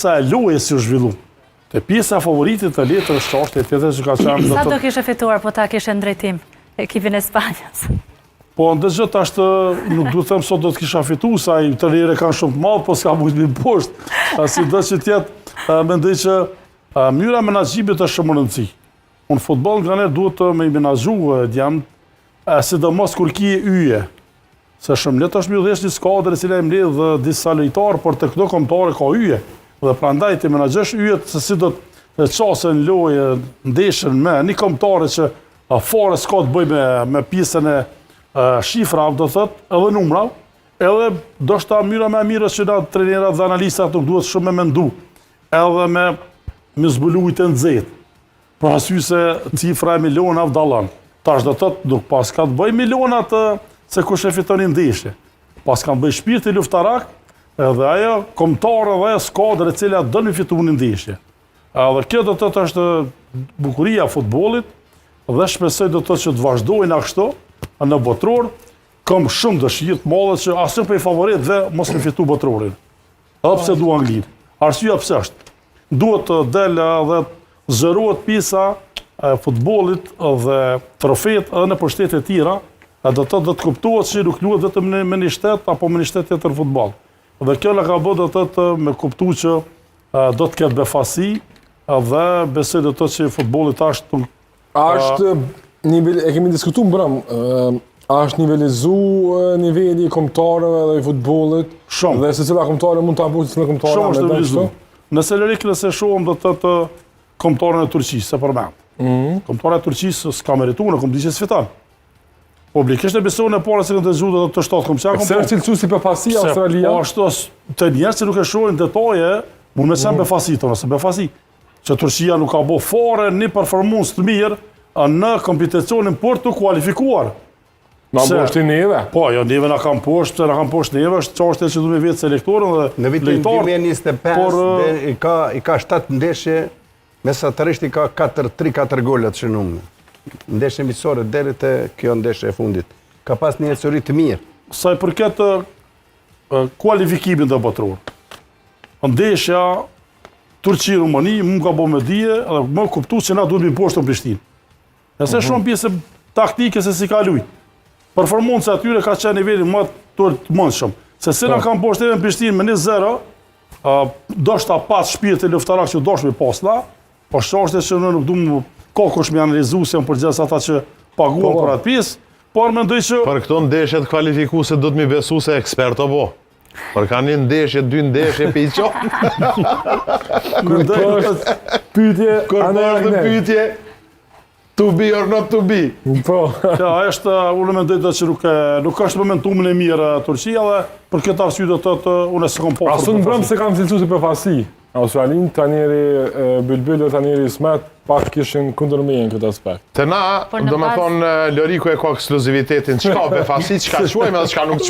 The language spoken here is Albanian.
pjesa e lojës që u zhvillu. Te pjesa e favoritit të letër është çështje tjetër që ka qenë Sa do kishe fituar po ta kishe në drejtim ekipin e Spanjës? Po ndëgjo tash nuk du të them sot do të kisha fitu, se ai trajneri e kanë shumë të madh, po s'ka mujtë mi mposhtë. Sido që t'jetë, mendoj që mënyra e menaxhimit është shumë rëndësi. Unë futboll nganjëherë duhet të me i menaxhu djemtë, sidomos kur ki yje. Se shumë lehtë është me udhëheq një skuadër e cila i mbledh disa lojtarë, por te këto kombëtare ka yje. Dhe prandaj të menaxhosh yjet se si do të qasen në lojë ndeshjen me një kombëtare që fare s'ka të bëjë me me pjesën e shifrave, do thotë, edhe numrave, edhe ndoshta mënyra më e mirë është që na trajnerat dhe analistat nuk duhet shumë me mendu, edhe me me zbulu ujin e nxehtë. Për arsye se cifra e milionave dallon. Tash do të thotë nuk paska të bëjë milionat se kush e fiton një ndeshje. Paska të bëjë shpirti luftarak edhe ajo kombëtare dhe ajo skuadër e cila don me fitu një ndeshje. Edhe kjo do të thotë është bukuria e futbollit dhe shpresoj do të thotë që të vazhdojnë ashtu në botëror. Kam shumë dëshirë të madhe që asnjë prej favoritëve mos me fitu botërorin. Edhe pse du Anglinë. Arsyeja pse është. Duhet të del dhe zgjerohet pjesa e futbollit dhe trofet edhe nëpër shtete të tjera, e do të thotë do të kuptohet që nuk luhet vetëm në me një shtet apo me një shtet tjetër futboll. Dhe kjo na ka bërë do të thotë me kuptu që do të ketë befasi dhe besoj do të thotë që futbolli tash A është nivel, e kemi diskutu mbrëm, a është nivelizu niveli i kombëtareve dhe i futbollit? Shumë. Dhe secila kombëtare mund ta mposhtë secilën kombëtare? Shumë është nivelizu. Nëse Lorik, nëse shohim do të thotë kombëtaren e Turqisë, se përmend. Mm -hmm. Kombëtara e Turqisë s'ka meritu, në kom di që s'fiton. Publikisht e beson e para se këtë dëgju do të shtatë kom çka kom. Pse është cilësu si befasi Australia? Po ashtu të njerëz që nuk e shohin detaje, mund me qenë mm. befasi tonë, se befasi. që Turqia nuk ka bo fare një performancë të mirë në kompeticionin për t'u kualifikuar. Na mposhti neve. Po, jo, neve na kanë mposhtë, na kanë mposhtë neve, është çështje që du me vetë selektorën dhe Në vitin 2025, por, i ka, i ka 7 ndeshje, mesatarisht i ka 4, 3-4 gola të shënume. Ndeshje miqësore deri te kjo ndeshje e fundit. Ka pas një ecuri të mirë. Sa i përket kualifikimit në botëror. Ndeshja Turqi-Rumani, më ka bo me dije dhe me kuptu që na duhet mi mposhtë në Prishtinë. Nëse mm -hmm. shumë pjesë taktike se si ka lujt. Performanca atyre ka qenë niveli më të të mundshëm. Se si na po. kanë mposhtë në Prishtinë me 1-0, uh, ndoshta pas shpirti luftarak që dosh me pas na, po është që ne nuk duam ka kush me analizu se janë përgjegjës ata që paguan po, po. për atë pjesë, por mendoj që për këto ndeshjet kualifikuese do të mi besu se ekspert apo. Për ka një ndeshje, dy ndeshje, për i qonë. Kur të është pyetje, Kur të është pyetje, to be or not to be. Po. Ja, është, unë mendoj të që nuk, nuk është momentumin e mirë Turqia dhe për këtë arsye do të thotë unë s'e kom po. As unë mbrëm s'e kam cilësu si befasi. Australinë, trajneri Bylbyl dhe trajneri Ismet pak kishin kundër meje në këtë aspekt. Te na, po do me thonë, Loriku e ka ekskluzivitetin, çka befasi, çka quajmë edhe çka nuk quajmë.